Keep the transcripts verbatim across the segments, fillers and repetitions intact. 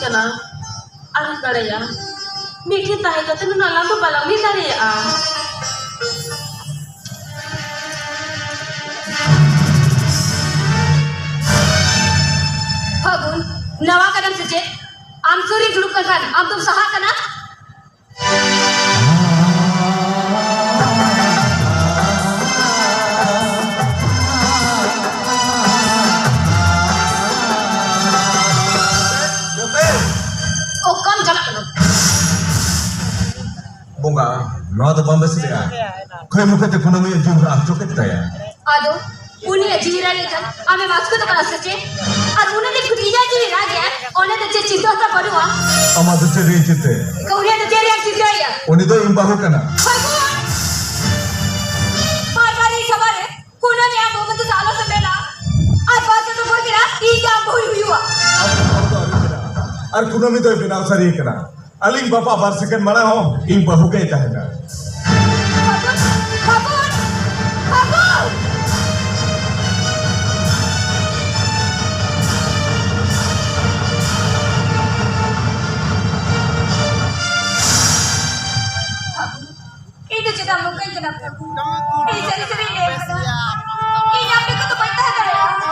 ᱠᱟᱱᱟ᱾ ᱟᱨ ᱫᱟᱲᱮᱭᱟᱜᱼᱟ, ᱢᱤᱫ ᱴᱷᱮᱱ ᱛᱟᱦᱮᱸ ᱠᱟᱛᱮ ᱱᱩᱱᱟᱹᱜ ᱞᱟᱸᱫᱟ ᱵᱟᱞᱟᱝ ᱢᱤᱫ ᱫᱟᱲᱮᱭᱟᱜᱼᱟ᱾ ᱯᱷᱟᱹᱜᱩᱱ, ᱱᱟᱣᱟ ᱠᱟᱱᱟᱢ ᱥᱮ ᱪᱮᱫ? ᱟᱢ ᱥᱩᱨ ᱨᱤᱧ ᱫᱩᱲᱩᱵ ᱠᱟᱱ ᱠᱷᱟᱱ ᱟᱢ ᱫᱚᱢ ᱥᱟᱦᱟᱜ ᱠᱟᱱᱟ? ᱚᱠᱟᱢ ᱪᱟᱞᱟᱜ ᱠᱟᱱᱟ? ᱵᱚᱸᱜᱟ, ᱱᱚᱣᱟ ᱫᱚ ᱵᱟᱢ ᱵᱮᱥ ᱞᱮᱜᱼᱟ᱾ ᱠᱷᱚᱭ ᱢᱩᱠᱷᱟᱹ ᱛᱮ ᱠᱩᱱᱟᱹᱢᱤᱭᱟᱜ ᱡᱤᱣᱤ ᱨᱟᱜ ᱦᱚᱪᱚ ᱠᱮᱫ ᱛᱟᱭᱟ᱾ ᱟᱫᱚ ᱩᱱᱤᱭᱟᱜ ᱡᱤᱣᱤ ᱨᱟᱜ ᱞᱮᱠᱷᱟᱱ ᱟᱢᱮᱢ ᱟᱥᱠᱮᱛᱚᱜ ᱠᱟᱱᱟ ᱥᱮ ᱪᱮᱫ? ᱟᱨ ᱩᱱᱟᱹᱜ ᱫᱤᱱ ᱠᱷᱚᱱ ᱤᱧᱟᱜ ᱡᱤᱣᱤ ᱨᱟᱜ ᱮᱫᱼᱟ, ᱚᱱᱟ ᱫᱚ ᱪᱮᱫ ᱪᱤᱱᱛᱟᱹ ᱦᱟᱛᱟᱣ ᱵᱟᱹᱱᱩᱜᱼᱟ? ᱟᱢᱟᱜ ᱫᱚ ᱪᱮᱫ ᱨᱮᱭᱟᱜ ᱪᱤᱱᱛᱟᱹ? ᱩᱱᱤᱭᱟᱜ ᱫᱚ ᱪᱮᱫ ᱨᱮᱭᱟᱜ ᱪᱤᱱᱛᱟᱹᱭᱟ? ᱩᱱᱤ ᱫᱚ ᱤᱧ ᱵᱟᱹᱦᱩ ᱠᱟᱱᱟ᱾ ᱵᱷᱟᱜᱽᱣᱟᱱ! ᱵᱟᱨ ᱵᱟᱨ ᱤᱧ ᱥᱟᱢᱟᱝ ᱨᱮ ᱠᱩᱱᱟᱹᱢᱤ ᱟᱢ ᱵᱟᱹᱦᱩ ᱢᱮᱱᱛᱮ ᱟᱞᱚ ᱥᱮᱴᱮᱨᱟ᱾ ᱟᱨ ᱵᱟᱨ ᱪᱟᱸᱫᱚ ᱯᱚᱨ ᱜᱮ ᱱᱟᱜ ᱤᱧ ᱜᱮ ᱟᱢ ᱵᱟᱹᱦᱩᱧ ᱦᱩᱭᱩᱜᱼᱟ᱾ ᱟᱢ ᱫᱚ ᱦᱚᱲ ᱫᱚ ᱟᱹᱰᱤ ᱪᱮᱦᱨᱟ᱾ ᱟᱨ ᱠᱩᱱᱟᱹᱢᱤ ᱫᱚᱭ ᱵᱮᱱᱟᱣ ᱥᱟᱹᱨᱤ ᱠᱟᱱᱟ᱾ ᱟᱹᱞᱤᱧ ᱵᱟᱯᱟ ᱵᱟᱨ ᱥᱮᱠᱮᱱᱰ ᱢᱟᱲᱟᱝ ᱦᱚᱸ ᱤᱧ ᱵᱟᱹᱦᱩ ᱜᱮᱭ ᱛᱟᱦᱮᱱᱟ᱾ ᱯᱷᱟᱹᱜᱩᱱ! ᱯᱷᱟᱹᱜᱩᱱ! ᱯᱷᱟᱹᱜᱩᱱ! ᱤᱧ ᱫᱚ ᱪᱮᱫᱟᱜ ᱱᱚᱝᱠᱟᱧ ᱠᱟᱱᱟ ᱯᱷᱟᱹᱜᱩᱱ? ᱤᱧ ᱥᱟᱹᱨᱤ ᱥᱟᱹᱨᱤᱧ ᱞᱟᱹᱭ ᱠᱟᱱᱟ᱾ ᱤᱧ ᱟᱢ ᱞᱮᱠᱟ ᱫᱚ ᱵᱟᱹᱧ ᱛᱟᱦᱮᱸ ᱫᱟᱲᱮᱭᱟᱜᱼᱟ᱾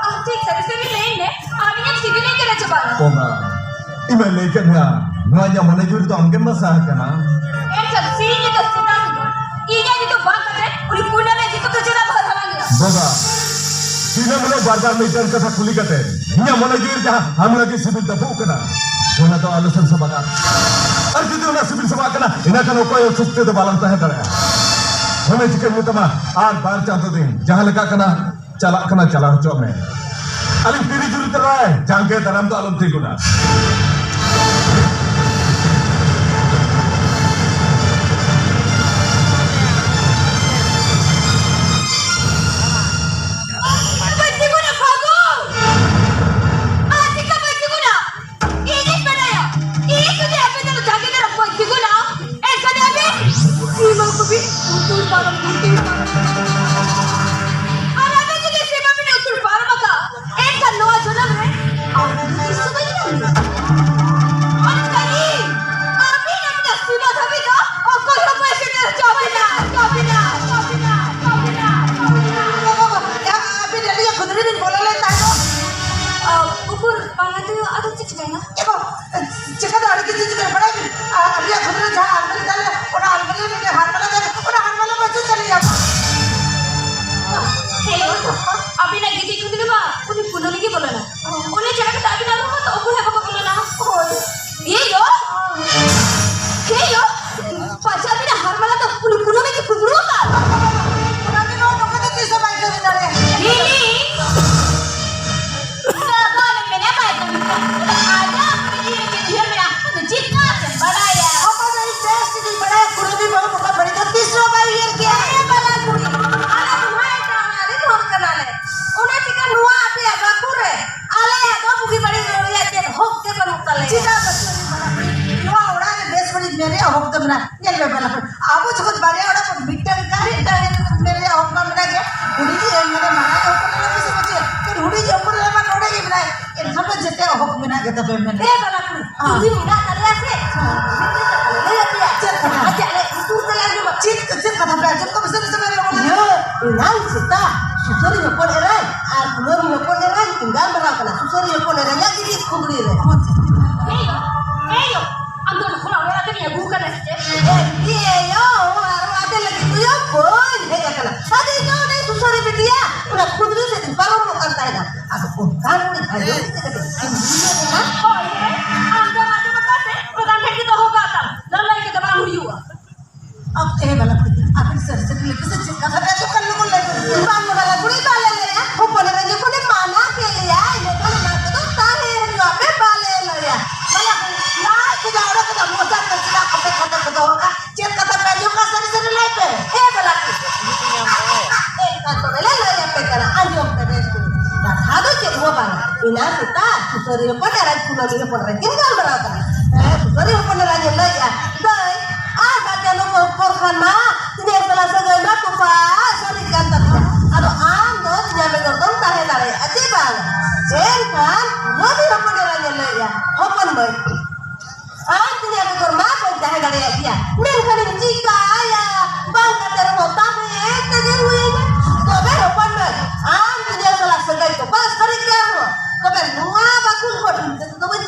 ᱟᱢ ᱴᱷᱤᱠ ᱥᱟᱹᱨᱤ ᱥᱟᱹᱨᱤ ᱞᱟᱹᱭ ᱢᱮ, ᱟᱢ ᱤᱧᱮᱢ ᱥᱤᱵᱤᱞᱤᱧ ᱠᱟᱱᱟ ᱪᱮ ᱵᱟᱝ? ᱚᱱᱟ ᱤᱧ ᱢᱟ ᱞᱟᱹᱭ ᱠᱮᱫ ᱢᱮᱭᱟ, ᱱᱚᱣᱟ ᱤᱧᱟᱹᱜ ᱢᱚᱱᱮ ᱡᱤᱣᱤ ᱨᱮᱫᱚ ᱟᱢᱜᱮᱢ ᱵᱟᱥᱟ ᱟᱠᱟᱱᱟ᱾ ᱮᱱᱠᱷᱟᱱ ᱥᱤᱧ ᱧᱤᱫᱟᱹ ᱥᱮᱛᱟ ᱥᱤᱸᱜᱟᱹᱲ ᱤᱧᱟᱹᱜ ᱧᱩᱛᱩᱢ ᱵᱟᱝ ᱠᱟᱛᱮ ᱩᱱᱤ ᱠᱩᱱᱟᱹᱢᱤ ᱧᱩᱛᱩᱢ ᱫᱚ ᱪᱮᱫᱟᱜ ᱵᱟᱝ ᱦᱟᱞᱟᱝ ᱮᱫᱟ? ᱵᱚᱸᱜᱟ, ᱫᱤᱱᱟᱹᱢ ᱦᱤᱞᱳᱜ ᱵᱟᱨ ᱵᱟᱨ ᱢᱤᱫᱴᱟᱝ ᱠᱟᱛᱷᱟ ᱠᱩᱞᱤ ᱠᱟᱛᱮ ᱤᱧᱟᱹᱜ ᱢᱚᱱᱮ ᱡᱤᱣᱤ ᱨᱮ ᱡᱟᱦᱟᱸ ᱟᱢ ᱞᱟᱹᱜᱤᱫ ᱥᱤᱵᱤᱞ ᱫᱟᱯᱚᱜ ᱠᱟᱱᱟ, ᱚᱱᱟ ᱫᱚ ᱟᱞᱚ ᱥᱮᱢ ᱥᱟᱵᱟᱜᱼᱟ᱾ ᱟᱨ ᱡᱩᱫᱤ ᱚᱱᱟ ᱥᱤᱵᱤᱞ ᱥᱟᱵᱟᱜ ᱠᱟᱱᱟ, ᱤᱱᱟᱹ ᱠᱷᱟᱱ ᱚᱠᱚᱭ ᱦᱚᱸ ᱥᱩᱠ ᱛᱮᱫᱚ ᱵᱟᱞᱟᱝ ᱛᱟᱦᱮᱸ ᱫᱟᱲᱮᱭᱟᱜᱼᱟ᱾ ᱚᱱᱮ ᱪᱤᱠᱟᱹᱧ ᱢᱮᱛᱟᱢᱟ, ᱟᱨ ᱵᱟᱨ ᱪᱟᱸᱫᱚ ᱫᱤᱱ ᱡᱟᱦᱟᱸ ᱞᱮᱠᱟ ᱠᱟᱱᱟ, ᱪᱟᱞᱟᱜ ᱠᱟᱱᱟ, ᱪᱟᱞᱟᱣ ᱦᱚᱪᱚᱜ ᱢᱮ᱾ ᱟᱹᱞᱤᱧ ᱛᱤᱨᱤ ᱡᱩᱨᱤ ᱛᱚᱨᱟᱭ ᱡᱟᱸᱜᱮ ᱫᱟᱨᱟᱢ ᱫᱚ ᱟᱞᱚᱢ ᱛᱤᱸᱜᱩᱱᱟ᱾ ᱵᱟᱹᱧ ᱛᱤᱸᱜᱩᱱᱟ, ᱯᱷᱟᱹᱜᱩ! ᱟᱨ ᱪᱤᱠᱟ ᱵᱟᱹᱧ ᱛᱤᱸᱜᱩᱱᱟ? ᱤᱧᱤᱧ ᱵᱟᱰᱟᱭᱟ, ᱤᱧ ᱡᱩᱫᱤ ᱟᱯᱮ ᱫᱚ ᱡᱟᱸᱜᱮ ᱫᱟᱨᱟᱢ ᱵᱟᱹᱧ ᱛᱤᱸᱜᱩᱱᱟ, ᱮᱱᱠᱷᱟᱱ ᱟᱹᱵᱤᱱ ᱥᱤᱢᱟᱹ ᱠᱚᱵᱤᱱ ᱩᱛᱩᱨ ᱯᱟᱨᱚᱢ, ᱩᱛᱩᱨ ᱯᱟᱨᱚᱢ᱾ ᱟᱨ ᱟᱹᱵᱤᱱ ᱡᱩᱫᱤ ᱥᱤᱢᱟᱹ ᱵᱤᱱ ᱩᱛᱩᱨ ᱯᱟᱨᱚᱢ ᱟᱠᱟᱫᱼᱟ, ᱮᱱᱠᱷᱟᱱ ᱱᱚᱣᱟ ᱡᱚᱱᱚᱢ ᱨᱮ ᱟᱨ ᱛᱤᱥ ᱦᱚᱸ ᱵᱟᱹᱧ ᱧᱟᱢ ᱢᱮᱭᱟ᱾ ᱪᱤᱠᱟᱹᱭᱮᱱᱟ? ᱪᱮᱫ ᱦᱚᱸ ᱵᱟᱝ᱾ ᱪᱤᱠᱟᱹ ᱫᱚ ᱟᱹᱰᱤ ᱠᱤᱪᱷᱩ ᱪᱤᱠᱟᱹ ᱵᱟᱲᱟᱭ ᱵᱤᱱ᱾ ᱟᱨ ᱟᱞᱮᱭᱟᱜ ᱠᱷᱩᱫᱽᱨᱟᱹ ᱡᱟᱦᱟᱸ ᱟᱞᱢᱟᱨᱤ ᱛᱟᱞᱮ, ᱚᱱᱟ ᱟᱞᱢᱟᱨᱤ ᱨᱮ ᱢᱤᱫᱴᱮᱱ ᱦᱟᱨ ᱢᱟᱞᱟ ᱛᱟᱦᱮᱸ ᱠᱟᱱᱟ, ᱚᱱᱟ ᱦᱟᱨ ᱢᱟᱞᱟ ᱵᱟᱹᱪᱩᱜ ᱛᱟᱞᱮᱭᱟ᱾ ᱦᱮᱸ, ᱟᱹᱵᱤᱱᱟᱜ ᱜᱤᱫᱤ ᱠᱷᱩᱫᱽᱨᱟᱹ ᱢᱟ ᱩᱱᱤ ᱠᱩᱱᱟᱹᱢᱤ ᱜᱮ ᱵᱚᱞᱚᱱᱟ᱾ ᱩᱱᱤ ᱪᱷᱟᱲᱟ ᱠᱟᱛᱮ ᱟᱹᱵᱤᱱᱟᱜ ᱨᱩᱢ ᱢᱟ ᱛᱚ ᱚᱠᱚᱭ ᱦᱚᱸ ᱵᱟᱠᱚ ᱵᱚᱞᱚᱱᱟ᱾ ᱦᱳᱭ᱾ ᱮ ᱭᱳ! ᱮ ᱭᱳ! ᱯᱟᱪᱷᱮ ᱟᱹᱵᱤᱱᱟᱜ ᱦᱟᱨ ᱢᱟᱞᱟ ᱫᱚ ᱩᱱᱤ ᱠᱩᱱᱟᱹᱢᱤ ᱜᱮ ᱠᱩᱢᱵᱽᱲᱩ ᱟᱠᱟᱫ? ᱠᱩᱱᱟᱹᱢᱤ ᱱᱚᱣᱟ ᱱᱚᱝᱠᱟ ᱫᱚ ᱛᱤᱥ ᱦᱚᱸ ᱵᱟᱭ ᱠᱟᱹᱢᱤ ᱫᱟᱲᱮᱭᱟᱜᱼᱟ᱾ ᱦᱤᱞᱤ! ᱟᱫᱚ ᱟᱞᱮ ᱢᱮᱱᱟ ᱵᱟᱭ ᱠᱟᱹᱢᱤ ᱠᱟᱱᱟ᱾ ᱟᱡᱟᱜ ᱠᱩᱲᱤ ᱜᱤᱫᱽᱨᱟᱹ ᱜᱮ ᱩᱭᱦᱟᱹᱨ ᱢᱮᱱᱟᱜᱼᱟ᱾ ᱟᱫᱚ ᱪᱮᱫ ᱠᱟᱛᱮᱢ ᱵᱟᱲᱟᱭᱟ? ᱟᱯᱟ ᱫᱚ ᱤᱧ ᱵᱮᱥ ᱜᱤᱧ ᱵᱟᱲᱟᱭᱟ, ᱠᱩᱲᱤ ᱵᱟᱹᱦᱩ ᱱᱚᱝᱠᱟ ᱵᱟᱹᱲᱤᱡ ᱫᱚ ᱛᱤᱥ ᱦᱚᱸ ᱵᱟᱭ ᱩᱭᱦᱟᱹᱨ ᱠᱮᱭᱟ᱾ ᱦᱮᱸ, ᱵᱟᱞᱟ ᱠᱩᱲᱤ, ᱟᱞᱮ ᱫᱚ ᱱᱚᱣᱟ ᱮᱴᱟᱜ ᱚᱲᱟᱜ ᱨᱮᱱ ᱦᱚᱲ ᱠᱟᱱᱟᱞᱮ᱾ ᱚᱱᱟ ᱪᱤᱠᱟ ᱱᱚᱣᱟ ᱟᱯᱮᱭᱟᱜ ᱵᱟᱹᱠᱩ ᱨᱮ ᱟᱞᱮᱭᱟᱜ ᱫᱚ ᱵᱩᱜᱤ ᱵᱟᱹᱲᱤᱡ ᱨᱮᱭᱟᱜ ᱪᱮᱫ ᱦᱚᱠ ᱜᱮ ᱵᱟᱹᱱᱩᱜ ᱛᱟᱞᱮᱭᱟ? ᱪᱮᱫᱟᱜ ᱵᱟᱹᱪᱩᱜ ᱟᱹᱱᱤᱡ ᱵᱟᱞᱟ ᱠᱩᱲᱤ? ᱱᱚᱣᱟ ᱚᱲᱟᱜ ᱨᱮ ᱵᱮᱥ ᱵᱟᱹᱲᱤᱡ ᱢᱮᱱ ᱨᱮᱭᱟᱜ ᱦᱚᱠ ᱫᱚ ᱢᱮᱱᱟᱜᱼᱟ᱾ ᱧᱮᱞ ᱢᱮ ᱵᱟᱞᱟ ᱠᱩᱲᱤ, ᱟᱵᱚ ᱡᱚᱠᱷᱚᱱ ᱵᱟᱨᱭᱟ ᱚᱲᱟᱜ ᱠᱷᱚᱱ ᱢᱤᱫᱴᱟᱝ ᱜᱮ ᱢᱤᱫᱴᱟᱝ ᱢᱮᱱ ᱨᱮᱭᱟᱜ ᱦᱚᱠ ᱢᱟ ᱢᱮᱱᱟᱜ ᱜᱮ᱾ ᱦᱩᱰᱤᱧ ᱤᱡ ᱮᱢ ᱢᱟᱱᱮ ᱢᱟᱨᱟᱝ ᱤᱡ ᱦᱚᱯᱚᱱ ᱮᱨᱟ ᱵᱮᱥ ᱵᱩᱡᱷᱟᱹᱜ, ᱯᱷᱤᱨ ᱦᱩᱰᱤᱧ ᱤᱡ ᱦᱚᱯᱚᱱ ᱮᱨᱟ ᱢᱟ ᱱᱚᱰᱮ ᱜᱮ ᱢᱮᱱᱟᱭ, ᱮᱱᱠᱷᱟᱱ ᱫᱚ ᱡᱮᱛᱮᱭᱟᱜ ᱦᱚᱠ ᱢᱮᱱᱟᱜ ᱜᱮ ᱛᱟᱯᱮᱭᱟ ᱢᱮᱱ ᱨᱮ᱾ ᱮ ᱵᱟᱞᱟ ᱠᱩᱲᱤ, ᱦᱮᱸ᱾ ᱡᱩᱫᱤ ᱢᱮᱱᱟᱜ ᱛᱟᱞᱮᱭᱟ ᱥᱮ, ᱞᱟᱹᱭ ᱟᱯᱮᱭᱟ᱾ ᱪᱮᱫ ᱠᱟᱛᱷᱟ? ᱟᱪᱪᱷᱟ, ᱟᱞᱮ ᱩᱛᱩ ᱛᱮᱞᱮ ᱟᱸᱡᱚᱢᱟ᱾ ᱪᱮᱫ, ᱪᱮᱫ ᱠᱟᱛᱷᱟ ᱯᱮ ᱟᱸᱡᱚᱢ ᱠᱟᱜ ᱥᱮ ᱥᱮ ᱵᱟᱝ? ᱤᱭᱟᱹ, ᱮᱱᱟᱝ ᱥᱮᱛᱟᱜ ᱥᱩᱥᱟᱹᱨᱤ ᱦᱚᱯᱚᱱ ᱮᱨᱟᱧ ᱟᱨ ᱠᱩᱱᱟᱹᱢᱤ ᱦᱚᱯᱚᱱ ᱮᱨᱟᱧ ᱠᱤᱱ ᱜᱟᱞᱢᱟᱨᱟᱣ ᱠᱟᱱᱟ᱾ ᱥᱩᱥᱟᱹᱨᱤ ᱦᱚᱯᱚᱱ ᱮᱨᱟ ᱤᱧᱟᱹᱜ ᱜᱤᱫᱤ ᱠᱷᱩᱜᱽᱲᱤ ᱨᱮ᱾ ᱮᱭ ᱭᱳ, ᱮᱭ ᱭᱳ, ᱟᱢ ᱫᱚ ᱠᱷᱚᱱᱟᱜ ᱚᱲᱟᱜ ᱛᱮᱢ ᱟᱹᱜᱩ ᱠᱟᱫᱟ ᱥᱮ ᱪᱮᱫ? ᱮ, ᱮᱭ ᱭᱳ, ᱟᱨ ᱟᱫᱮ ᱞᱟᱹᱜᱤᱫ ᱫᱚ ᱭᱳ ᱵᱟᱹᱧ ᱦᱮᱡ ᱟᱠᱟᱱᱟ᱾ ᱟᱫᱚ ᱤᱧ ᱫᱚ ᱚᱸᱰᱮ ᱥᱩᱥᱟᱹᱨᱤ ᱵᱤᱴᱤᱭᱟ, ᱚᱱᱟ ᱠᱷᱩᱫᱽᱨᱤ ᱥᱮᱫ ᱤᱧ ᱯᱟᱨᱚᱢᱚᱜ ᱠᱟᱱ ᱛᱟᱦᱮᱱᱟ᱾ ᱟᱫᱚ ᱚᱱᱠᱟ ᱨᱚᱲ ᱤᱧ ᱟᱸᱡᱚᱢ ᱠᱮᱫ ᱛᱮ ᱠᱟᱹᱴᱤᱡ ᱤᱧ ᱵᱩᱡᱷᱟᱹᱣ ᱮᱱᱟ᱾ ᱦᱳᱭ, ᱦᱳᱭ, ᱟᱢ ᱫᱚ ᱟᱸᱡᱚᱢ ᱟᱠᱟᱫ ᱥᱮ ᱯᱨᱚᱫᱷᱟᱱ ᱴᱷᱮᱱ ᱜᱮ ᱫᱚᱦᱚ ᱠᱟᱜ ᱛᱟᱢ, ᱞᱟᱹᱞᱟᱹᱭ ᱠᱟᱛᱮ ᱵᱟᱝ ᱦᱩᱭᱩᱜᱼᱟ᱾ ᱟᱯᱮ ᱵᱟᱞᱟ ᱠᱩᱲᱤ, ᱟᱯᱮ ᱥᱟᱹᱨᱤ ᱥᱟᱹᱨᱤ ᱞᱟᱹᱭ ᱯᱮᱥᱮ, ᱪᱮᱫ ᱠᱟᱛᱷᱟ ᱯᱮ ᱟᱸᱡᱚᱢ ᱠᱟᱱ? ᱞᱚᱜᱚᱱ ᱞᱟᱹᱭ ᱯᱮ᱾ ᱵᱟᱝ, ᱵᱟᱞᱟ ᱠᱩᱲᱤ, ᱵᱟᱞᱮ ᱞᱟᱹᱭᱟ᱾ ᱦᱚᱯᱚᱱ ᱮᱨᱟ ᱡᱚᱠᱷᱚᱱᱮ ᱢᱟᱱᱟ ᱠᱮᱫ ᱞᱮᱭᱟ, ᱤᱱᱟᱹ ᱠᱷᱟᱱ ᱚᱱᱟ ᱠᱚᱫᱚ ᱛᱟᱦᱮᱸ ᱦᱚᱪᱚ ᱟᱯᱮ, ᱵᱟᱞᱮ ᱞᱟᱹᱭᱟ᱾ ᱵᱟᱞᱟ ᱠᱩᱲᱤ, ᱞᱟᱡ ᱠᱚ ᱡᱟᱣᱨᱟ ᱠᱮᱫᱟ, ᱢᱚᱪᱟ ᱠᱚ ᱪᱮᱫᱟᱜ ᱠᱚᱯᱮ ᱠᱷᱟᱱ ᱠᱚ ᱫᱚᱦᱚ ᱠᱟᱜᱼᱟ? ᱪᱮᱫ ᱠᱟᱛᱷᱟ ᱯᱮ ᱟᱸᱡᱚᱢ ᱠᱟᱜᱼᱟ? ᱥᱟᱹᱨᱤ ᱥᱟᱹᱨᱤ ᱞᱟᱹᱭ ᱯᱮ᱾ ᱦᱮᱸ, ᱵᱟᱞᱟ ᱠᱩᱲᱤ᱾ ᱮᱱᱠᱷᱟᱱ ᱛᱚᱵᱮ ᱞᱮ ᱞᱟᱹᱭ ᱟᱯᱮ ᱠᱟᱱᱟ, ᱟᱸᱡᱚᱢ ᱯᱮ ᱵᱮᱥ ᱠᱚᱨᱮ᱾ ᱠᱟᱛᱷᱟ ᱫᱚ ᱪᱮᱫ ᱦᱚᱸ ᱵᱟᱝ᱾ ᱮᱱᱟᱝ ᱥᱮᱛᱟᱜ ᱥᱩᱥᱟᱹᱨᱤ ᱦᱚᱯᱚᱱ ᱮᱨᱟ ᱠᱩᱱᱟᱹᱢᱤ ᱦᱚᱯᱚᱱ ᱮᱨᱟ ᱠᱤᱱ ᱜᱟᱞᱢᱟᱨᱟᱣ ᱠᱟᱱᱟ᱾ ᱦᱮᱸ, ᱥᱩᱥᱟᱹᱨᱤ ᱦᱚᱯᱚᱱ ᱮᱨᱟ ᱧᱮᱞ ᱞᱟᱹᱭᱮᱜᱼᱟ, ᱫᱟᱹᱭ, ᱟᱨ ᱵᱟᱨ ᱪᱟᱸᱫᱚ ᱯᱚᱨ, ᱯᱚᱨ ᱠᱷᱟᱱ ᱢᱟ ᱤᱧᱟᱹᱜ ᱥᱟᱞᱟᱜ ᱥᱟᱹᱜᱟᱹᱭ ᱢᱟ ᱛᱚᱯᱟ ᱥᱟᱹᱨᱤ ᱠᱟᱱ ᱛᱟᱯᱮᱭᱟ᱾ ᱟᱫᱚ ᱟᱢ ᱫᱚ ᱤᱧᱟᱹᱜ ᱵᱮᱜᱚᱨ ᱫᱚᱢ ᱛᱟᱦᱮᱸ ᱫᱟᱲᱮᱭᱟᱜᱼᱟ ᱪᱮ ᱵᱟᱝ? ᱮᱱᱠᱷᱟᱱ ᱠᱩᱱᱟᱹᱢᱤ ᱦᱚᱯᱚᱱ ᱮᱨᱟ ᱧᱮᱞ ᱞᱟᱹᱭᱮᱜᱼᱟ, ᱦᱚᱯᱚᱱ ᱢᱟᱹᱭ, ᱟᱢ ᱛᱤᱧᱟᱹ ᱵᱮᱜᱚᱨ ᱢᱟ ᱵᱟᱹᱧ ᱛᱟᱦᱮᱸ ᱫᱟᱲᱮᱭᱟᱜ ᱜᱮᱭᱟ, ᱢᱮᱱᱠᱷᱟᱱᱤᱧ ᱪᱤᱠᱟᱹᱭᱟ? ᱵᱟᱝ ᱠᱟᱛᱮ ᱨᱮᱦᱚᱸ ᱛᱟᱦᱮᱸ ᱛᱮᱜᱮ ᱦᱩᱭᱟᱹᱧᱟ᱾ ᱛᱚᱵᱮ ᱦᱚᱯᱚᱱ ᱢᱟᱹᱭ, ᱟᱢ ᱛᱤᱧᱟᱹ ᱥᱟᱞᱟᱜ ᱥᱟᱹᱜᱟᱹᱭ ᱛᱚᱯᱟ ᱥᱟᱹᱨᱤ ᱜᱮᱭᱟ ᱨᱮᱦᱚᱸ, ᱛᱚᱵᱮ ᱱᱚᱣᱟ ᱵᱟᱠᱷᱩᱞ ᱠᱚ ᱤᱧ ᱛᱮᱫᱚ ᱵᱟᱹᱧ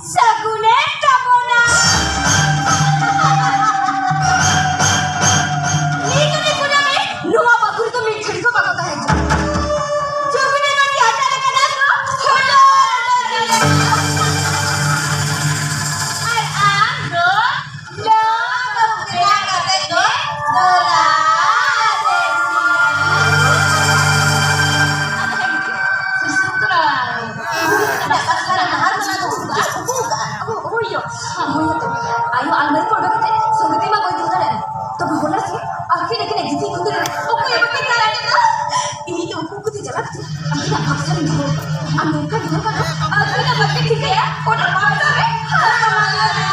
ᱥᱟᱹᱜᱩᱱᱮ ᱛᱟᱵᱚᱱᱟ᱾ ᱱᱤᱛ ᱩᱱᱤ ᱠᱩᱱᱟᱹᱢᱤ ᱱᱚᱣᱟ ᱵᱟᱹᱠᱷᱩᱞ ᱫᱚ ᱢᱤᱫ ᱜᱷᱟᱹᱲᱤ ᱦᱚᱸ ᱵᱟᱠᱚ ᱛᱟᱦᱮᱸ ᱦᱚᱪᱚ᱾ ᱡᱩᱜᱽ ᱨᱮᱫᱚ ᱡᱟᱦᱟᱸ ᱞᱮᱠᱟᱱᱟᱜ ᱫᱚ ᱦᱩᱰᱩᱨ ᱦᱩᱰᱩᱨ ᱧᱮᱞᱚᱜ ᱠᱟᱱᱟ᱾ ᱟᱨ ᱟᱢ ᱫᱚ ᱞᱚ ᱵᱟᱹᱦᱩ ᱵᱮᱱᱟᱣ ᱠᱟᱛᱮ ᱫᱚ ᱫᱚᱞᱟ ᱫᱮᱵᱤ᱾ ᱟᱫᱚ ᱦᱮᱸ, ᱥᱩᱥᱩ ᱛᱚᱨᱟ᱾ ᱟᱫᱚ ᱠᱟᱛᱷᱟ ᱨᱮ ᱱᱟᱦᱟᱜ ᱢᱮᱱᱟᱜ ᱫᱚ ᱩᱠᱩ ᱠᱟᱜᱼᱟ, ᱩᱠᱩ ᱠᱟᱜᱼᱟ᱾ ᱳᱭ ᱭᱳ, ᱳᱭ ᱭᱳ ᱛᱚ᱾ ᱟᱭᱳ ᱟᱞᱢᱟᱨᱤ ᱠᱷᱚᱱ ᱚᱰᱚᱠ ᱠᱟᱛᱮ ᱥᱚᱸᱜᱮ ᱛᱮ ᱢᱟ ᱵᱟᱹᱧ ᱫᱚᱦᱚ ᱫᱟᱲᱮᱭᱟᱜᱼᱟ᱾ ᱛᱚᱵᱮ ᱦᱚᱞᱟ ᱥᱮ ᱟᱹᱠᱤᱱ ᱟᱹᱠᱤᱱᱟᱜ ᱜᱤᱛᱤᱡ ᱠᱷᱩᱸᱫᱽᱨᱤ ᱨᱮ ᱚᱠᱚᱭ ᱵᱟᱹᱠᱤᱱ ᱛᱟᱞᱟ ᱠᱮᱫᱟ? ᱤᱧ ᱫᱚ ᱩᱱᱠᱩ ᱠᱚ ᱛᱮ ᱪᱟᱞᱟᱜ ᱛᱮ ᱟᱹᱠᱤᱱᱟᱜ ᱵᱟᱠᱥᱟ ᱨᱤᱧ ᱫᱚᱦᱚ ᱠᱟᱜᱼᱟ᱾ ᱟᱨ ᱱᱚᱝᱠᱟ ᱫᱚᱦᱚ ᱠᱟᱜᱼᱟ, ᱟᱹᱠᱤᱱᱟᱜ ᱵᱟᱹᱠᱤᱱ ᱴᱷᱤᱠᱟᱹᱭᱟ, ᱚᱱᱟ ᱵᱟᱠᱥᱟ ᱨᱮ ᱦᱟᱥᱟ ᱢᱟ ᱞᱟᱹᱭ ᱢᱮ᱾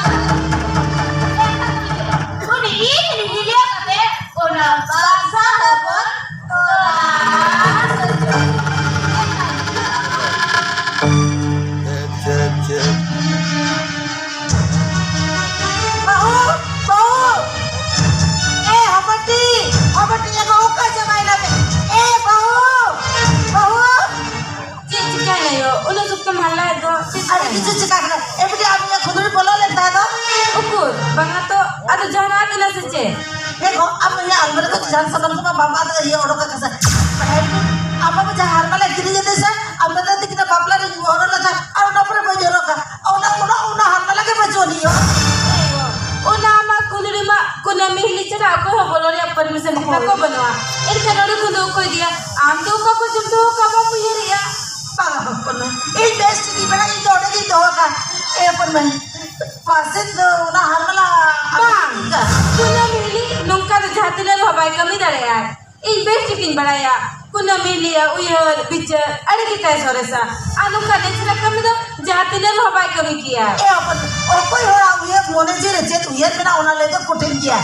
ᱩᱱᱤ ᱤᱧ ᱞᱤᱞᱤᱭᱟ ᱠᱟᱛᱮ ᱚᱱᱟ ᱵᱟᱠᱥᱟ ᱛᱟᱵᱚᱱ ᱛᱚᱨᱟ᱾ ᱵᱟᱹᱦᱩ, ᱵᱟᱹᱦᱩ᱾ ᱮ ᱦᱚᱯᱚᱱᱴᱤ, ᱦᱚᱯᱚᱱᱴᱤ, ᱮ ᱜᱚ, ᱚᱠᱟ ᱪᱟᱵᱟᱭᱮᱱᱟ ᱯᱮ? ᱮ ᱵᱟᱹᱦᱩ, ᱵᱟᱹᱦᱩ᱾ ᱪᱮᱫ ᱪᱤᱠᱟᱹᱭᱮᱱᱟ ᱭᱳ? ᱩᱱᱟᱹᱜ ᱥᱚᱠᱛᱚᱢ ᱦᱟᱞᱞᱟᱭᱮᱫ ᱫᱚ᱾ ᱪᱮᱫ ᱟᱨ ᱪᱤᱠᱟᱹᱭᱮᱱᱟ? ᱠᱤᱪᱷᱩ ᱪᱤᱠᱟᱹ ᱠᱟᱱᱟ? ᱮ ᱵᱤᱴᱤ, ᱟᱢ ᱤᱧᱟᱹᱜ ᱠᱷᱩᱸᱫᱽᱲᱤ ᱵᱚᱞᱚ ᱞᱮᱱ ᱛᱟᱦᱮᱸ ᱫᱚ? ᱩᱠᱩᱨ, ᱵᱟᱝᱟ ᱛᱚ, ᱟᱫᱚ ᱡᱟᱦᱟᱱᱟᱜ ᱠᱟᱱᱟ ᱥᱮ ᱪᱮᱫ? ᱦᱮᱸ ᱜᱚ, ᱟᱢ ᱤᱧᱟᱹᱜ ᱟᱞᱢᱟᱨᱤ ᱠᱷᱚᱱ ᱡᱟᱦᱟᱱ ᱥᱟᱢᱟᱱ ᱠᱚᱢᱟ ᱵᱟᱢ ᱟᱫ ᱤᱭᱟᱹ ᱚᱰᱚᱠ ᱟᱠᱟᱫ ᱥᱮ? ᱟᱢ ᱵᱟᱵᱟ ᱡᱟᱦᱟᱸ ᱦᱟᱨᱢᱟᱞᱟ ᱠᱤᱨᱤᱧ ᱟᱫᱮ ᱥᱮ, ᱟᱢ ᱫᱟᱫᱟ ᱛᱤᱠᱤᱱ ᱵᱟᱯᱞᱟ ᱨᱮ ᱦᱚᱨᱚᱜ ᱞᱮᱫᱟ, ᱟᱨ ᱚᱱᱟ ᱯᱚᱨᱮ ᱵᱟᱹᱧ ᱦᱚᱨᱚᱜ ᱟᱠᱟᱫ᱾ ᱚᱱᱟ, ᱚᱱᱟ, ᱚᱱᱟ ᱦᱟᱨᱢᱟᱞᱟ ᱜᱮ ᱵᱟᱹᱪᱩᱜ ᱟᱹᱱᱤᱡ᱾ ᱚᱱᱟ ᱢᱟ ᱠᱩᱱᱟᱹᱢᱤ ᱢᱟ, ᱠᱩᱱᱟᱹᱢᱤ ᱦᱤᱞᱤ ᱪᱷᱟᱲᱟ ᱚᱠᱚᱭ ᱦᱚᱸ ᱵᱚᱞᱚ ᱨᱮᱭᱟᱜ permission ᱦᱳᱭ᱾ ᱛᱟᱠᱚ ᱵᱟᱹᱱᱩᱜᱼᱟ᱾ ᱮᱱᱠᱷᱟᱱ ᱱᱚᱰᱮ ᱠᱷᱚᱱ ᱫᱚ ᱚᱠᱚᱭ ᱤᱫᱤᱭᱟ? ᱟᱢ ᱫᱚ ᱚᱠᱟ ᱠᱚ ᱪᱚᱢ ᱫᱚᱦᱚ ᱠᱟᱜ ᱵᱟᱢ ᱩᱭᱦᱟᱹᱨᱮᱜᱼᱟ? ᱵᱟᱝᱟ ᱦᱚᱯᱚᱱ ᱢᱟᱹᱭ, ᱤᱧ ᱵᱮᱥ ᱴᱷᱤᱠ ᱤᱧ ᱵᱟᱲᱟᱭᱟ, ᱤᱧ ᱫᱚ ᱚᱸᱰᱮ ᱜᱤᱧ ᱫᱚᱦᱚ ᱠᱟᱜᱼᱟ᱾ ᱮ ᱦᱚᱯᱚᱱ ᱢᱟᱹᱭ, ᱯᱟᱥᱮᱡ ᱫᱚ ᱚᱱᱟ ᱦᱟᱨᱢᱟᱞᱟ ᱵᱟᱝ, ᱠᱩᱱᱟᱹᱢᱤ ᱦᱤᱞᱤ ᱱᱚᱝᱠᱟ ᱫᱚ ᱡᱟᱦᱟᱸ ᱛᱤᱱᱟᱹᱜ ᱨᱮᱦᱚᱸ ᱵᱟᱭ ᱠᱟᱹᱢᱤ ᱫᱟᱲᱮᱭᱟᱜᱼᱟ᱾ ᱤᱧ ᱵᱮᱥ ᱴᱷᱤᱠᱤᱧ ᱵᱟᱲᱟᱭᱟ, ᱠᱩᱱᱟᱹᱢᱤ ᱞᱟᱹᱭᱟ ᱩᱭᱦᱟᱹᱨ ᱵᱤᱪᱟᱹᱨ ᱟᱹᱰᱤ ᱜᱮᱛᱟᱭ ᱥᱚᱨᱮᱥᱟ᱾ ᱟᱨ ᱱᱚᱝᱠᱟ ᱱᱮᱪᱨᱟ ᱠᱟᱹᱢᱤ ᱫᱚ ᱡᱟᱦᱟᱸ ᱛᱤᱱᱟᱹᱜ ᱨᱮᱦᱚᱸ ᱵᱟᱭ ᱠᱟᱹᱢᱤ ᱠᱮᱭᱟ᱾ ᱮ ᱦᱚᱯᱚᱱ, ᱚᱠᱚᱭ ᱦᱚᱲᱟᱜ ᱩᱭᱦᱟᱹᱨ, ᱢᱚᱱᱮ ᱡᱤᱣᱤ ᱨᱮ ᱪᱮᱫ ᱩᱭᱦᱟᱹᱨ ᱢᱮᱱᱟᱜᱼᱟ, ᱚᱱᱟ ᱞᱟᱹᱭ ᱫᱚ ᱠᱚᱴᱷᱤᱱ ᱜᱮᱭᱟ᱾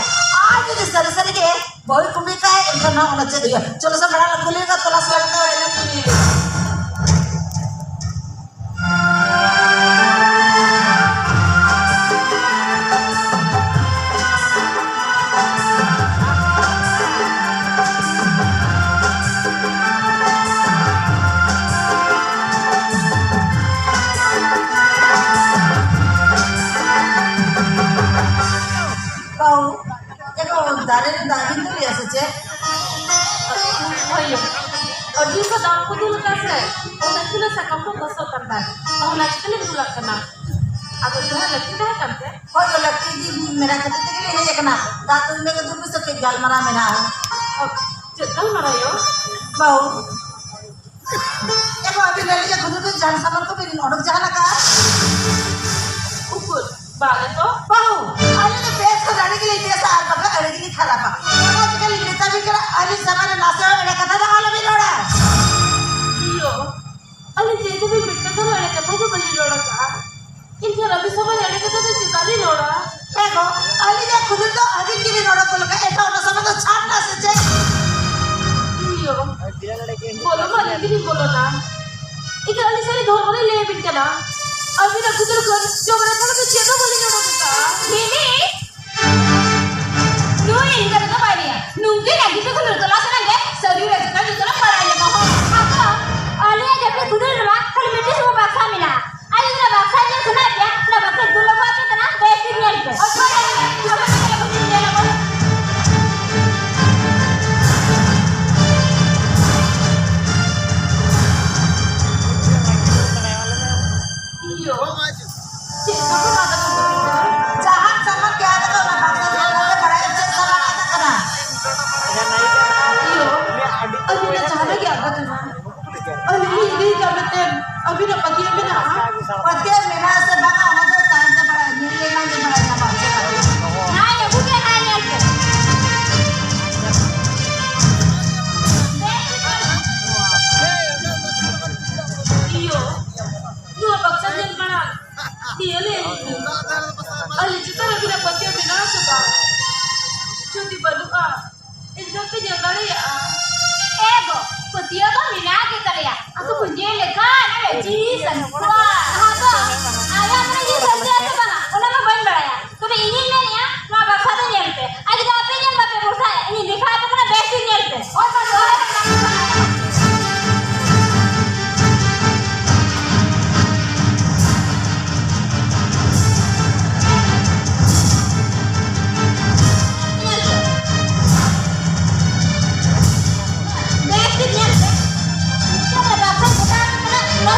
ᱟᱨ ᱡᱩᱫᱤ ᱥᱟᱹᱨᱤ ᱥᱟᱹᱨᱤ ᱜᱮ ᱵᱟᱹᱦᱩᱭ ᱠᱩᱢᱵᱽᱲᱩ ᱠᱟᱜᱼᱟ, ᱮᱱᱠᱷᱟᱱ ᱱᱟᱜ ᱚᱱᱟ ᱪᱮᱫ ᱦᱩᱭᱩᱜᱼᱟ? ᱪᱚᱞᱚ ᱥᱮ, ᱢᱟᱲᱟᱝ ᱞᱮ ᱠᱩᱞᱤ ᱞᱮᱜᱮ, ᱛᱚᱞᱟᱥ ᱞᱮᱜᱮ᱾ ᱥᱟᱠᱟᱢ ᱠᱚ ᱜᱷᱟᱥᱚᱜ ᱠᱟᱱ ᱛᱟᱭ᱾ ᱛᱟᱦᱚᱞᱮ ᱪᱤᱠᱟᱹᱞᱮᱢ ᱫᱩᱞᱟᱜ ᱠᱟᱱᱟ? ᱟᱫᱚ ᱡᱟᱦᱟᱸ ᱞᱟᱹᱠᱛᱤ ᱛᱟᱦᱮᱸ ᱠᱟᱱ ᱛᱮ᱾ ᱦᱳᱭ, ᱞᱟᱹᱠᱛᱤ ᱜᱮ ᱢᱮᱱᱟᱜ ᱠᱷᱟᱹᱛᱤᱨ ᱛᱮᱜᱮ ᱞᱤᱧ ᱦᱮᱡ ᱟᱠᱟᱱᱟ᱾ ᱫᱟᱜ ᱫᱩᱞ ᱢᱮ ᱜᱮ ᱫᱩᱞ ᱢᱮ, ᱥᱮ ᱠᱟᱹᱡ ᱜᱟᱞᱢᱟᱨᱟᱣ ᱢᱮᱱᱟᱜᱼᱟ᱾ ᱚ, ᱪᱮᱫ ᱜᱟᱞᱢᱟᱨᱟᱣ ᱭᱳ? ᱵᱟᱹᱦᱩ, ᱮ ᱵᱟᱹᱦᱩ, ᱟᱹᱵᱤᱱ ᱟᱹᱞᱤᱧᱟᱜ ᱠᱷᱩᱫᱩᱨ ᱫᱚ ᱡᱟᱦᱟᱱ ᱥᱟᱢᱟᱱ ᱠᱚᱵᱤᱱ ᱚᱰᱚᱠ ᱡᱟᱦᱟᱱ ᱟᱠᱟᱫᱼᱟ? ᱩᱠᱩᱨ, ᱵᱟᱝ ᱜᱮᱛᱚ᱾ ᱵᱟᱹᱦᱩ, ᱟᱹᱞᱤᱧ ᱫᱚ ᱵᱮᱥ ᱠᱷᱚᱱ ᱟᱹᱰᱤ ᱜᱮᱞᱤᱧ ᱵᱮᱥᱟ ᱟᱨ ᱵᱟᱠᱷᱟᱱ ᱟᱹᱰᱤ ᱜᱮᱞᱤᱧ ᱠᱷᱟᱨᱟᱯᱟ᱾ ᱚᱱᱟ ᱪᱤᱠᱟᱹ ᱞᱤᱧ ᱢᱮᱛᱟ ᱵᱤᱱ ᱠᱟᱱᱟ, ᱟᱹᱞᱤᱧ ᱥᱟᱢᱟᱝ ᱨᱮ ᱱᱟᱥᱮ ᱦᱚᱸ ᱮᱲᱮ ᱠᱟᱛᱷᱟ ᱫᱚ ᱟᱞᱚᱵᱤᱱ ᱨᱚᱲᱟ᱾ ᱤᱭᱳ, ᱟᱹᱞᱤᱧ ᱪᱮᱫ ᱫᱚ ᱢᱤᱫ ᱠᱟᱛᱷᱟ ᱦᱚᱸ ᱮᱲᱮ ᱠᱟᱛᱷᱟ ᱫᱚ ᱵᱟᱹᱞᱤᱧ ᱨᱚᱲ ᱟᱠᱟᱫᱼᱟ᱾ ᱮᱱᱠᱷᱟᱱ ᱟᱹᱵᱤᱱ ᱥᱟᱢᱟᱝ ᱨᱮ ᱮᱲᱮ ᱠᱟᱛᱷᱟ ᱫᱚ ᱪᱮᱫᱟᱜ ᱞᱤᱧ ᱨᱚᱲᱟ? ᱦᱮᱸ ᱜᱚ, ᱟᱹᱞᱤᱧᱟᱜ ᱠᱷᱩᱫᱩᱨ ᱫᱚ ᱟᱹᱵᱤᱱ ᱜᱮᱵᱤᱱ ᱚᱰᱚᱠ ᱜᱚᱫ ᱞᱮᱠᱷᱟᱱ ᱮᱴᱟᱜ ᱚᱱᱟ ᱥᱟᱢᱟᱝ ᱫᱚ ᱪᱷᱟᱲ ᱱᱟ ᱥᱮ ᱪᱮᱫ? ᱤᱭᱳ, ᱵᱚᱞᱚ ᱢᱟ ᱟᱹᱞᱤᱧ ᱜᱮᱞᱤᱧ ᱵᱚᱞᱚᱱᱟ᱾ ᱮᱱᱠᱷᱟᱱ ᱟᱹᱞᱤᱧ ᱥᱟᱹᱨᱤ ᱫᱷᱚᱨᱢᱚ ᱞᱤᱧ ᱞᱟᱹᱭ ᱟᱹᱵᱤᱱ ᱠᱟᱱᱟ᱾ ᱟᱹᱵᱤᱱᱟᱜ ᱠᱷᱩᱫᱩᱨ ᱠᱷᱚᱱ ᱡᱚᱵᱨᱟ ᱪᱷᱟᱲᱟ ᱫᱚ ᱪᱮᱫ ᱦᱚᱸ ᱵᱟᱹᱞᱤᱧ ᱚᱰᱚᱠ ᱟᱠᱟᱫᱼᱟ᱾ ᱵᱤᱵᱤ! ᱱᱩᱭ ᱤᱧ ᱠᱟᱛᱷᱟ ᱫᱚ ᱵᱟᱭ ᱞᱟᱹᱭᱟ᱾ ᱱᱩᱝᱠᱤᱱ ᱟᱹᱰᱤ ᱛᱮᱠᱚ ᱞᱟᱹᱲᱠᱟᱹ ᱞᱟᱥᱮᱱᱟ ᱜᱮ, ᱥᱟᱹᱨᱤ ᱨᱮ ᱪᱮᱛᱟᱱ ᱡᱚᱛᱚᱱᱟᱜ ᱵᱟᱲᱟᱭ ᱧᱟᱢᱟ ᱦᱚᱸ᱾ ᱟᱫᱚ ᱟᱞᱮᱭᱟᱜ ᱡᱟᱹᱯᱤᱫ ᱠᱷᱩᱫᱩᱨ ᱨᱮᱢᱟ ᱠᱷᱟᱹᱞᱤ ᱢᱤᱫᱴᱤᱡ ᱦᱚᱸ ᱵᱟᱠᱥᱟ ᱢᱮᱱᱟᱜᱼᱟ᱾ ᱟᱨ ᱡᱩᱫᱤ ᱚᱱᱟ ᱵᱟᱠᱥᱟ ᱧᱮᱞ ᱥᱟᱱᱟᱭᱮᱫ ᱯᱮᱭᱟ, ᱚᱱᱟ ᱵᱟᱠᱥᱟ ᱫᱩᱞ ᱟᱹᱜᱩ ᱟᱯᱮ ᱠᱟᱱᱟ, ᱵᱮᱥ ᱴᱷᱤᱠ ᱧᱮᱞ ᱯᱮ᱾ ᱚᱠᱚᱭ ᱦᱚᱸ ᱧᱮᱞ ᱟᱠᱚ᱾ ᱤᱭᱳ, ᱪᱮᱫ ᱠᱚ ᱨᱟᱜ ᱠᱟᱱᱟ? ᱡᱟᱦᱟᱱ ᱥᱟᱢᱟᱱ ᱜᱮ ᱟᱫᱚ ᱚᱱᱟ ᱵᱟᱠᱥᱟ ᱧᱮᱞ ᱠᱟᱛᱮ ᱵᱟᱲᱟᱭ ᱪᱮᱫ ᱥᱟᱢᱟᱱ ᱟᱫ ᱠᱟᱱᱟ᱾ ᱤᱭᱳ, ᱟᱹᱞᱤᱧ ᱫᱚ ᱡᱟᱦᱟᱱᱟᱜ ᱜᱮ ᱟᱫ ᱟᱠᱟᱱᱟ᱾ ᱟᱹᱞᱤᱧ ᱞᱤᱧ ᱤᱫᱤ ᱠᱟᱜ ᱢᱮᱱᱛᱮ ᱟᱹᱵᱤᱱᱟᱜ ᱯᱟᱹᱛᱭᱟᱹᱣ ᱢᱮᱱᱟᱜᱼᱟ? ᱯᱟᱹᱛᱭᱟᱹᱣ ᱢᱮᱱᱟᱜᱼᱟ ᱥᱮ ᱵᱟᱝᱟ, ᱚᱱᱟ ᱫᱚ ᱛᱟᱭᱚᱢ ᱛᱮ ᱵᱟᱲᱟᱭ, ᱧᱮᱞ ᱞᱮᱱᱠᱷᱟᱱ ᱜᱮ ᱵᱟᱲᱟᱭ ᱧᱟᱢᱚᱜᱼᱟ᱾ ᱦᱮᱸ, ᱟᱹᱜᱩ ᱯᱮ, ᱦᱮᱸ, ᱧᱮᱞ ᱯᱮ᱾ ᱤᱭᱳ, ᱱᱚᱣᱟ ᱵᱟᱠᱥᱟ ᱧᱮᱞ ᱢᱟᱲᱟᱝ ᱱᱤᱭᱟᱹ ᱞᱟᱹᱭ ᱟᱹᱞᱤᱧ ᱵᱤᱱ, ᱟᱹᱞᱤᱧ ᱪᱮᱛᱟᱱ ᱨᱮ ᱟᱹᱵᱤᱱᱟᱜ ᱯᱟᱹᱛᱭᱟᱹᱣ ᱢᱮᱱᱟᱜᱼᱟ ᱥᱮ ᱵᱟᱝ? ᱡᱩᱫᱤ ᱵᱟᱹᱱᱩᱜᱼᱟ, ᱮᱱᱠᱷᱟᱱ ᱯᱮ ᱧᱮᱞ ᱫᱟᱲᱮᱭᱟᱜᱼᱟ᱾ ᱮ ᱜᱚ, ᱯᱟᱹᱛᱭᱟᱹᱣ ᱫᱚ ᱢᱮᱱᱟᱜ ᱜᱮ ᱛᱟᱞᱮᱭᱟ᱾ ᱟᱫᱚ ᱯᱟᱹᱧᱡᱤ ᱞᱮᱠᱟ ᱟᱨ ᱡᱤᱣᱤ ᱥᱟᱱᱛᱚᱣᱟ᱾ ᱟᱫᱚ ᱟᱭᱟᱜ ᱢᱟᱱᱮ ᱡᱤᱣᱤ ᱥᱟᱱᱛᱚᱣᱟ ᱥᱮ ᱵᱟᱝᱟ, ᱚᱱᱟ ᱢᱟ ᱵᱟᱹᱧ ᱵᱟᱲᱟᱭᱟ᱾ ᱛᱚᱵᱮ ᱤᱧᱤᱧ ᱢᱮᱱᱮᱜᱼᱟ, ᱱᱚᱣᱟ ᱵᱟᱠᱥᱟ ᱫᱚ ᱧᱮᱞ ᱯᱮ᱾ ᱟᱨ ᱡᱩᱫᱤ ᱟᱯᱮ ᱧᱮᱞ ᱵᱟᱯᱮ ᱵᱷᱚᱨᱥᱟᱭᱟ, ᱤᱧᱤᱧ ᱫᱮᱠᱷᱟᱣ ᱟᱯᱮ ᱠᱟᱱᱟ, ᱵᱮᱥ ᱴᱷᱤᱠ ᱧᱮᱞ ᱯᱮ᱾ ᱚᱠᱟ ᱫᱚ ᱧᱮᱞ ᱯᱮ᱾ ᱵᱮᱥ ᱴᱷᱤᱠ ᱧᱮᱞ ᱯᱮ᱾ ᱱᱤᱛᱚᱜ ᱫᱚ ᱵᱟᱠᱷᱟᱱ ᱜᱚᱴᱟ ᱠᱟᱱᱟ, ᱱᱚᱣᱟ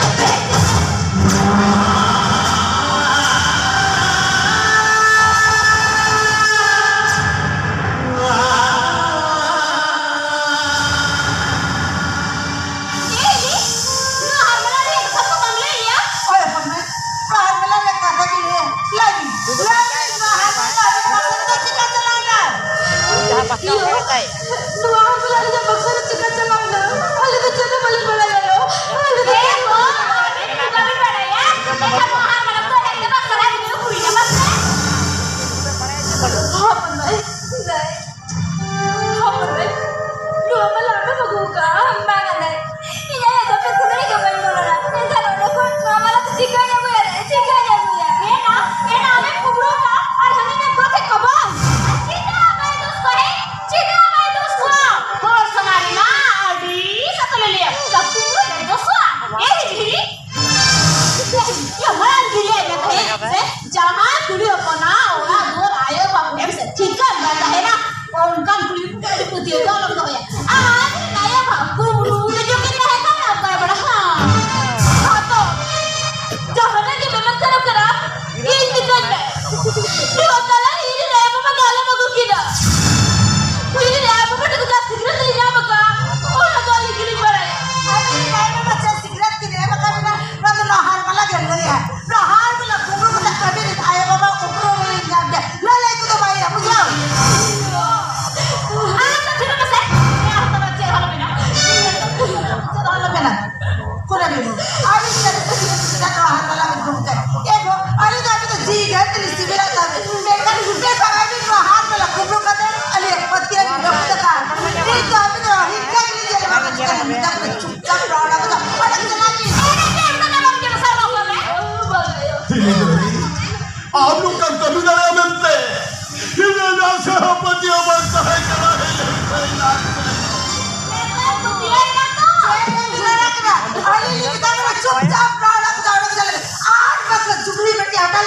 ᱟᱹᱞᱤᱧ ᱥᱤᱵᱤᱞᱟᱜ ᱛᱟᱵᱮᱱ᱾ ᱢᱮᱱᱠᱷᱟᱱ ᱱᱤᱛᱚᱜ ᱟᱹᱵᱤᱱ ᱱᱚᱣᱟ ᱦᱟᱨ ᱢᱮᱞᱟ ᱠᱩᱢᱵᱽᱲᱩ ᱠᱟᱛᱮ ᱟᱹᱞᱤᱧᱟᱜ ᱯᱟᱹᱛᱭᱟᱹᱣ ᱵᱤᱱ ᱨᱟᱹᱯᱩᱫ ᱟᱠᱟᱫ᱾ ᱱᱤᱛ ᱫᱚ ᱟᱹᱵᱤᱱ ᱫᱚ ᱦᱤᱝᱥᱟᱹ ᱜᱮᱞᱤᱧ ᱧᱮᱞ ᱵᱟᱝ ᱪᱤᱠᱟᱹ ᱞᱮ ᱢᱮᱛᱟ ᱵᱤᱱᱟ, ᱪᱩᱯᱪᱟᱯ ᱨᱚᱲ ᱟᱵᱚ ᱫᱚ ᱚᱲᱟᱜ ᱪᱟᱞᱟᱜ ᱵᱤᱱ᱾ ᱟᱢ ᱱᱚᱝᱠᱟᱢ ᱠᱟᱹᱢᱤ ᱫᱟᱲᱮᱭᱟᱜᱼᱟ ᱢᱮᱱᱛᱮ ᱤᱧᱟᱹᱜ ᱱᱟᱥᱮ ᱦᱚᱸ ᱯᱟᱹᱛᱭᱟᱹᱣ ᱵᱟᱝ ᱛᱟᱦᱮᱸ ᱠᱟᱱᱟ᱾ ᱪᱮᱫ ᱮᱢ ᱢᱮᱱ ᱫᱟᱲᱮᱭᱟᱜ ᱠᱟᱱᱟ? ᱟᱹᱞᱤᱧ ᱞᱤᱧ ᱢᱮᱛᱟ ᱵᱤᱱᱟ, ᱪᱩᱯᱪᱟᱯ ᱨᱚᱲ ᱟᱵᱚ ᱫᱚ ᱚᱲᱟᱜ ᱪᱟᱞᱟᱜ ᱵᱤᱱ᱾ ᱟᱨ ᱵᱟᱠᱷᱟᱱ ᱪᱩᱜᱽᱞᱤ ᱵᱮᱴᱤ ᱦᱟᱛᱟᱣ